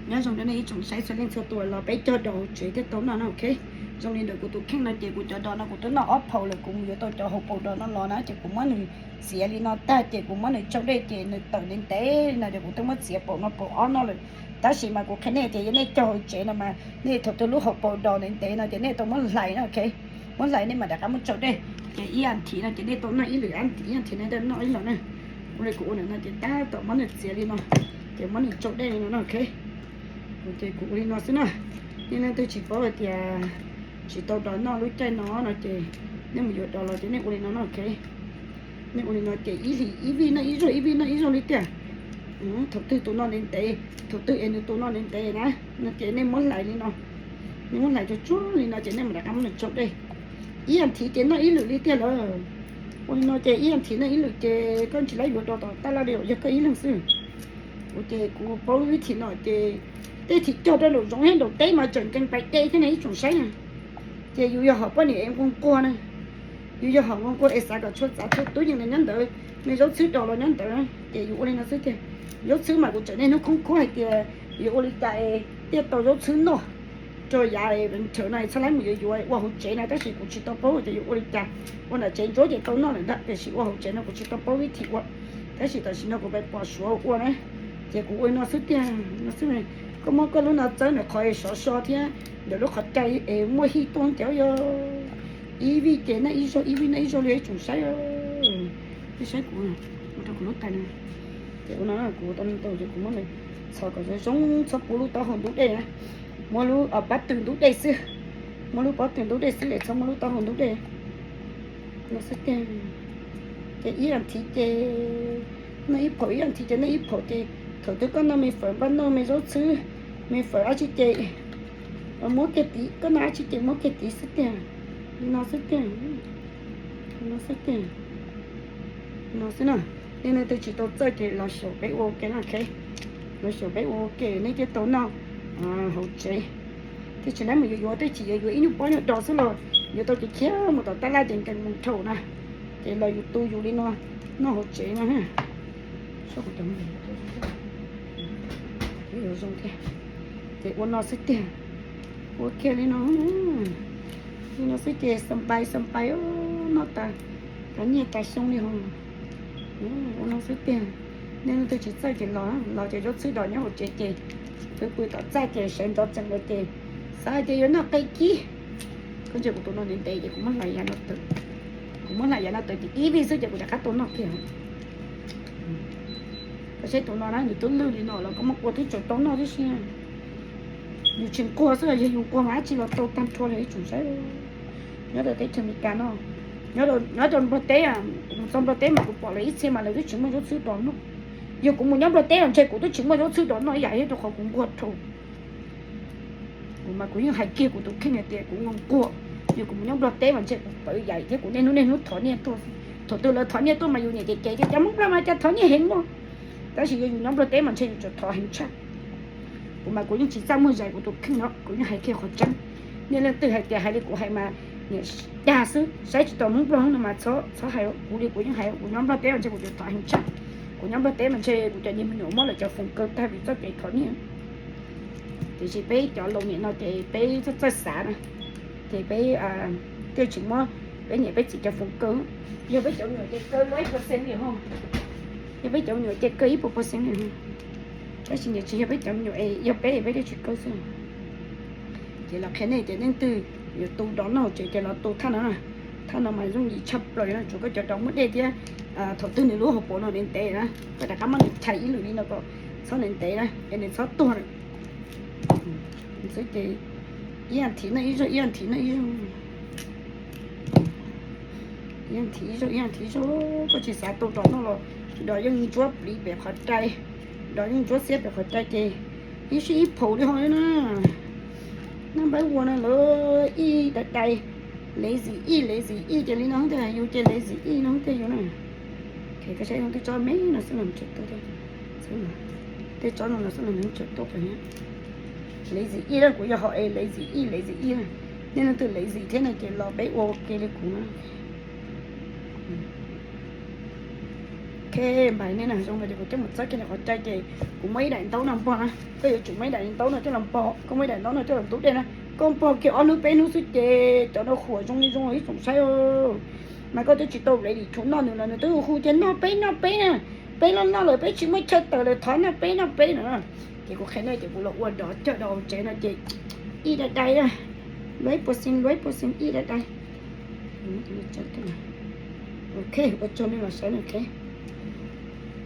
Nyob zoo rau nej ib tsoom saib txhua leej txhua tus los peb cog dos hauv tsev thiaj tau noj no, ok. Zoo li ntawm kuv tus kheej no ces kuv cov dos no kuv twb noj ob phaus lawm, kuv mus yuav tau cov hauv paus dos no los na ces kuv muab nws txiav li no tag ces kuv muab nws tsau dej ces nws tawm ntev ntev li no ces kuv twb muab txiav paus no paus ob noj lawm. Tab sis mas kuv qhia nej tias yog nej cog hauv tsev no mas nej thaum twg lub hauv paus dos ntev ntev no ces nej tau muab hlais no, ok. Muab hlais nej mam rov qab muab tsau dej. Ces ib as thiv no ces nej tau noj ib lwm, ib as thiv no tau noj ib los na. Ua li kuv ua ntawm no ces tab tom muab nws txiav li no, ces muab nws tsau dej li no no, ok. Ces kuv ua li no xwb na. Nej leej twg tsis paub hais tias tsis tau dos noj lub caij no no ces nej mus yuav dos los ces nej ua li no no, ok. Nej ua li no ces ib hlis ib vij noj ib zaug ib vij noj ib zaug li tiag. Thaum twg tus no ntev ntev, thaum twg es nws tus no ntev ntev na, no ces nej muab hlais li no. Nej muab hlais tsuag tsuag li no ces nej mam rov qab muab nws tsau dej. Ib as thiv ces noj ib lwm li tiag lawm. Ua li no ces ib as thiv noj ib lwm ces koj tsis txhob yuav dos tom tab laj li, yog koj ib leeg xwb. Kuv ces kuv paub vib thim no ces tej thim cog rau nraum zoov thiab nraum teb mas tseem nkees pais dej thiab ne ib tsoom saib na. Ces yus yog hom poj niam es nquag nquag na, yus yog hom nquag nquag es xav kom txhua tsav txhua tub yeej nyob ntawd, me zaub txhwb dos los nyob ntawd, ces yus ua li no xwb tiag. Zaub txhwb mas kuv tseem niaj hnub khoob khuab hais tias yuav ua li cas es thiaj tau zaub txhwb noj rau yav winter no txhob laib mus yuav yuav ua hauv tsev na, tab sis kuv tsis tau paub tias yuav ua li cas. Ua nram tsev ntsuab ces tau noj lawm ntag, tiam sis ua hauv tsev no kuv tsis tau paub vib thim ua. Tab sis tam sim no kuv pais pom Suav ua na, ces kuv ua li no xwb tiag, no xwb. Koj muab koj lub no txawb ntawm qhov sov so thiab ntawm lub qhov rai es muaj hij tuaj cov yog ib vij ces noj ib zaug ib vij noj ib zaug li ib tsoom saib. Nej saib kuv, ua rau kuv lub tais no. Ces ua no kuv tau ntau ces kuv muab nws txhos kom zoo zoo, txhob pub lub taub hau ntub dej na. Muab lub pob tw ntub dej xwb, muab lub pob tw ntub dej xwb es txhob muab lub taub hau ntub dej. No xwb tiag. Ces ib as thiv ces noj ib phaum, ib as thiv ces noj ib phaum ces thaum twg koj noj me fawm npaj noj me zaub txhwb, me fawm dab tsi ces muab kiag tid, koj noj dab tsi ces muab kiag tid xwb tiag. Li no xwb tiag, li no xwb tiag. No xwb na. Nej leej twg tsis tau txawj ces los xyaum peb ua ua ke na, ok. Los xyaum peb ua ua ke nej thiaj tau noj hauv tsev. Thiaj tsis laib mus yuav yuav, tej chim yuav yuav ib nyuag pob nyuag dos xwb los yuav tau ces khiav mus tom tab laj ces nkees mus dhau na. Ces los yus tu yus li no noj hauv tsev no. Yuav zoo thiab. Ces ua no xwb tiag. Ua kiag li no, li no xwb ces xas npais xas npais noj tas, tas niaj tas xyoo li ho. Ua no xwb tiag. Nej leej twg tsis txawj ces los, los ces zaub txhwb dos nyob hauv tsev ces pw pw tom txaj ces sawv ntxov tsees lawm ces xav hais tias yuav noj qe kib. Koj ntsia kuv tus no ntev ntev ces kuv muab hlais yav no tawm, kuv muab hlais yav no tawm ces ib vij xwb ces kuv rov qab tau noj kiag. Koj saib tus no na, nws twb lwj li no los koj muab ua twb tseem tau noj tib si. Yus tsis nquag xwb, yog yus nquag mas dab tsi los tau tag nrho li ib tsoom saib. Nyob rau teb chaws Amelikas no, nyob rau Nplog teb, kuv mus txog Nplog teb mas kuv pom lawv ib txhia mas lawv twb tsis muaj zaub txhwb dos noj. Yog kuv mus nyob Nplog teb los ntshe kuv twb tsis muaj zaub txhwb dos noj ib yam thiab rau qhov kuv nquag dhau. Kuv mas kuv yeej hais kiag kuv tus kheej hais tias kuv nquag. Yog kuv mus nyob Nplog teb mas ntshe kuv pawv yaim thiab kuv niaj hnub niaj hnub thov nyiaj tuaj. Thaum twg lawv thov nyiaj tuaj mas yus niam ces ces tias cov Hmoob Nplog mas cas thov nyiaj heev no. Tab sis yog yus nyob Nplog teb mas ntshe yus tseem thov heev tshaj. Kuv mas kuv yeej tsis txaj muag zais kuv tus kheej no, kuv yeej hais kiag qhov tseeb. Nej leej twg hais tias hais li kuv hais mas niam dag xwb, saib tsis taus Hmoob Nplog no mas txhob hais, kuv li kuv yeej hais, kuv nyob Nplog teb mas ntshe kuv tseem thov heev tshaj. Kuv nyob Nplog teb mas ntshe kuv cov niag me nyuam muab lawv cov foos kaw tag vim txoj kev thov nyiaj. Tiam sis peb cov laus niam no ces peb txawj txawj xav na, ces peb thiaj tsis muab peb niam peb txiv cov foos kaw. Yog peb cov me nyuam ces kaw ib puas xees li ho, yog peb cov me nyuam ces kaw ib puas puas xees li ho. Tab sis niam tsis yog peb cov me nyuam es yog peb peb thiaj tsis kaw xwb. Ces los qhia nej tias leej twg yuav tu dos noj hauv tsev ces los tu thaj no na. Thaj no mas yooj yim tshaj plaws no, tsuas koj cov dos muaj dej thiab thaum twg nws lub hauv paus no ntev ntev na, koj rov qab muab nws chais ib lwm li no kom txhob ntev ntev na es nws txhob tuag lawm. Xwb ces ib as thiv noj ib zaug, ib as thiv noj ib zaug, ib as thiv ib zaug, ib as thiv ib zaug. Koj tsis xav tu dos noj los dos yeej ntsuab pliv pem qhov rai, dos yeej ntsuab xiab pem qhov rai ces ib sij ib phaum li ho na. Naj npawb ua no lawv ib dai dai, lazy ib, lazy ib ces li no tiag, yus ces lazy ib no tiag yus na. Koj saib tej tsob me no xwb los tseem tuaj, tej tsob no los xwb los tseem tuaj. Lazy ib na, kuv yog hom es lazy ib, lazy ib na. Nej leej twg lazy thiab no ces los peb ua ua ke li kuv na. Ok, Npam nej na, zoo no ces kuv coj mus txhawb kiag qhov cai ces kuv muab ib daim ntaub no npog na. Koj yuav tsum muab ib daim ntaub no coj los npog, koj muab ib daim ntaub no coj los ntub dej na. Koj npog kiag ob hnub peb hnub xwb ces cov no huam zoo li zoo ib tsoom saib. Mas koj twb tsis tau ready tshuav noj nws los nws twb hu tias noj peb noj peb na. Peb loj loj lawm peb tsis muaj chaw tawm lawm thov noj peb noj peb no. Ces kuv qhia nej ces kuv los ua dov coj rau hauv tsev no ces ib daim daim, luab puas xees luab puas xees ib daim daim. Ok, ua tsaug nej los saib ok.